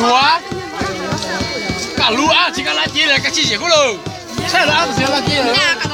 Ua, kaj lub ab tsis kaj lab ces lawm, kaj tsis ziam kuj lawm. Saib lawv ab tsis kaj lab ces lawm.